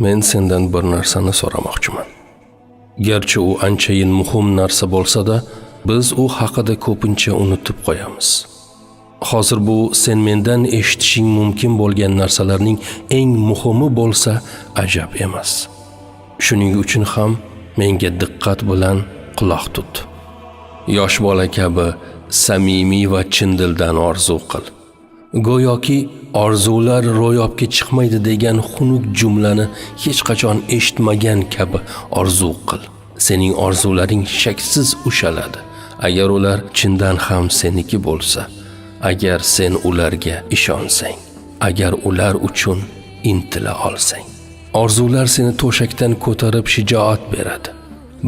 Men sendan bir narsani so'ramoqchiman. Garchi u anchayin muhim narsa bo'lsa-da, biz u haqida ko'pincha unutib qo'yamiz. Hozir bu sen mendan eshitishing mumkin bo'lgan narsalarning eng muhimi bo'lsa ajab emas. Shuning uchun ham menga diqqat bilan quloq tut. Yosh bola kabi samimiy va chin dildan orzu qil. Go'yoki orzular ro'yobga chiqmaydi degan xunuk jumlani hech qachon eshitmagan kabi orzu qil. Sening orzularing shaksiz ushaladi, agar ular chindan ham seniki bo'lsa, agar sen ularga ishonsang, agar ular uchun intila olsang. Orzular seni to'shakdan ko'tarib shijoat beradi,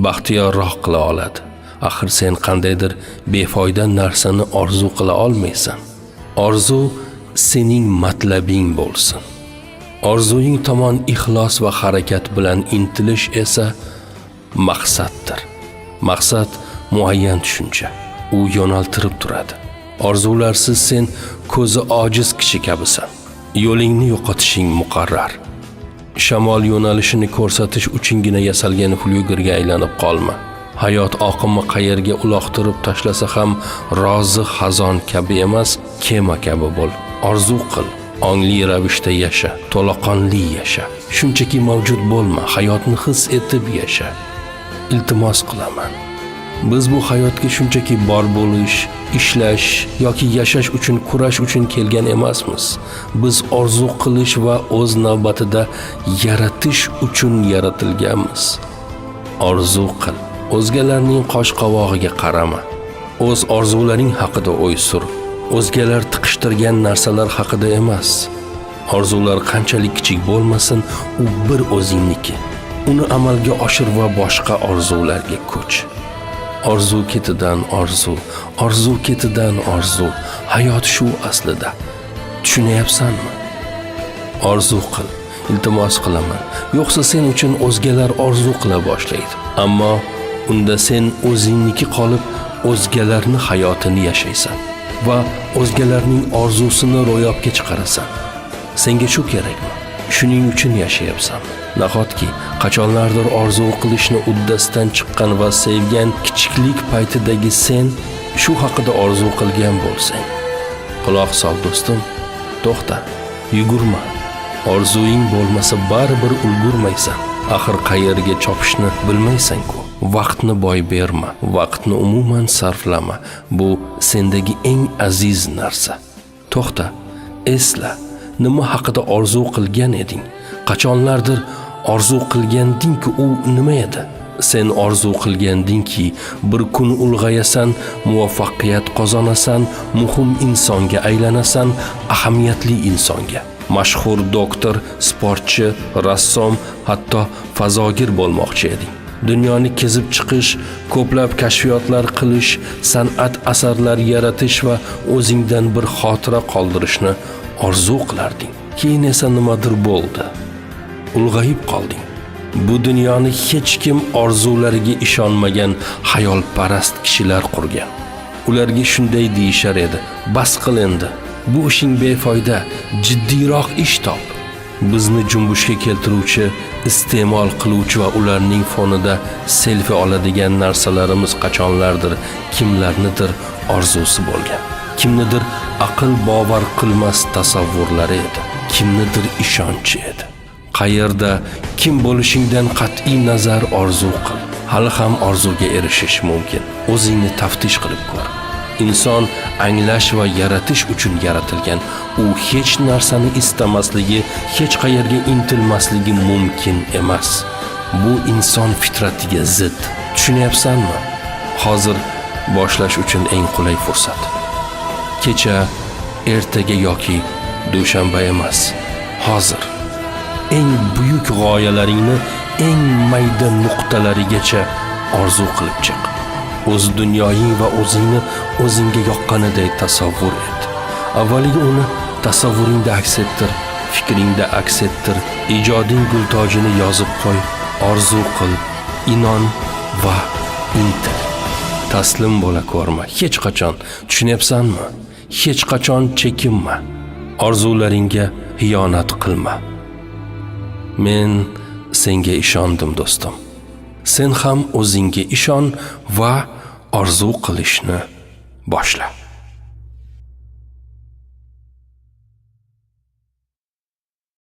baxtiyorroq qila oladi. Axir sen qandaydir befoyda narsani orzu qila olmaysan. Orzu sening matlabing bo'lsin. Orzuing tomon ixlos va harakat bilan intilish esa maqsaddir. Maqsad muayyan tushuncha. U yo'naltirib turadi. Orzularsiz sen ko'zi ojiz kishi kabisan. Yo'lingni yo'qotishing muqarrar. Shamol yo'nalishini ko'rsatish uchungina yasalgan flyugerga aylanib qolma. Hayot oqimi qayerga uloqtirib tashlasa ham rozi xazon kabi emas, kema kabi bo'l. Orzu qil, ongli ravishda yasha, to'laqonli yasha. Shunchaki mavjud bo'lma, hayotni his etib yasha. Iltimos qilaman. Biz bu hayotga shunchaki bor bo'lish, ishlash yoki yashash uchun kurash uchun kelgan emasmiz. Biz orzu qilish va o'z navbatida yaratish uchun yaratilganmiz. Orzu qil. O'zgalarning qosh-qovog'iga qarama. O'z orzularing haqida o'y sur. O'zgalar tiqishtirgan narsalar haqida emas. Orzular qanchalik kichik bo'lmasin, u bir o'zingniki. Uni amalga oshir va boshqa orzularga ko'ch. Orzu ketidan orzu, orzu ketidan orzu. Hayot shu aslida. Tushunyapsanmi? Orzu qil, iltimos qilaman. Yo'qsa sen uchun o'zgalar orzu qila boshlaydi. Ammo unda sen o'zingniki qolib, o'zgalarni hayotini yashaysan va o'zgalarning orzusini ro'yobga chiqarasan. Senga shu kerakmi? Shuning uchun yashayapsan. Nahotki qachonlardir orzu qilishni uddasidan chiqqan va sevgan kichiklik paytidagi sen shu haqida orzu qilgan bo'lsang? Quloq sol do'stim, to'xta, yugurma. Orzuing bo'lmasa baribir ulgurmaysan. Axir qayerga chopishni bilmaysan-ku. Vaqtni boy berma, vaqtni umuman sarflama. Bu sendagi eng aziz narsa. To'xta, esla, nima haqida orzu qilgan eding? Qachonlardir orzu qilganding-ku, u nima edi? Sen orzu qilgandingki, bir kun ulg'ayasan, muvaffaqiyat qozonasan, muhim insonga aylanasan, ahamiyatli insonga. Mashhur doktor, sportchi, rassom, hatto fazogir bo'lmoqchi eding. Dunyoni kezib chiqish, ko'plab kashfiyotlar qilish, san'at asarlari yaratish va o'zingdan bir xotira qoldirishni orzu qilarding. Keyin esa nimadir bo'ldi. Ulg'ayib qolding. Bu dunyoni hech kim orzulariga ishonmagan xayolparast kishilar qurgan. Ularga shunday deyishar edi: "Bas qil endi. Bu ishing befoyda, jiddiyroq ish top." Bizni junbushga keltiruvchi, iste'mol qiluvchi va ularning fonida selfi oladigan narsalarimiz qachonlardir kimlarnidir orzusi bo'lgan. Kimnidir aql bovar qilmas tasavvurlari edi. Kimnidir ishonchi edi. Qayerda kim bo'lishingdan qat'iy nazar orzu qil. Hali ham orzuga erishish mumkin. O'zingni taftish qilib ko'r. Inson anglash va yaratish uchun yaratilgan. U hech narsani istamasligi, hech qayerga intilmasligi mumkin emas. Bu inson fitratiga zid. Tushunyapsanmi? Hozir boshlash uchun eng qulay fursat. Kecha, ertaga yoki dushanba emas. Hozir. Eng buyuk g'oyalaringni eng mayda nuqtalarigacha orzu qilib chiq. O'z dunyoying va o'zingni o'zingga yoqqaniday tasavvur et. Avvaliga uni tasavvuringda aks ettir, fikringda aks ettir, ijoding gultojini yozib qo'y, orzu qil, inon va intil. Taslim bo'la ko'rma hech qachon. Tushunyapsanmi? Hech qachon chekinma. Orzularingga xiyonat qilma. Men Senga ishondim, do'stim. Sen ham o'zingga ishon va orzu qilishni boshla.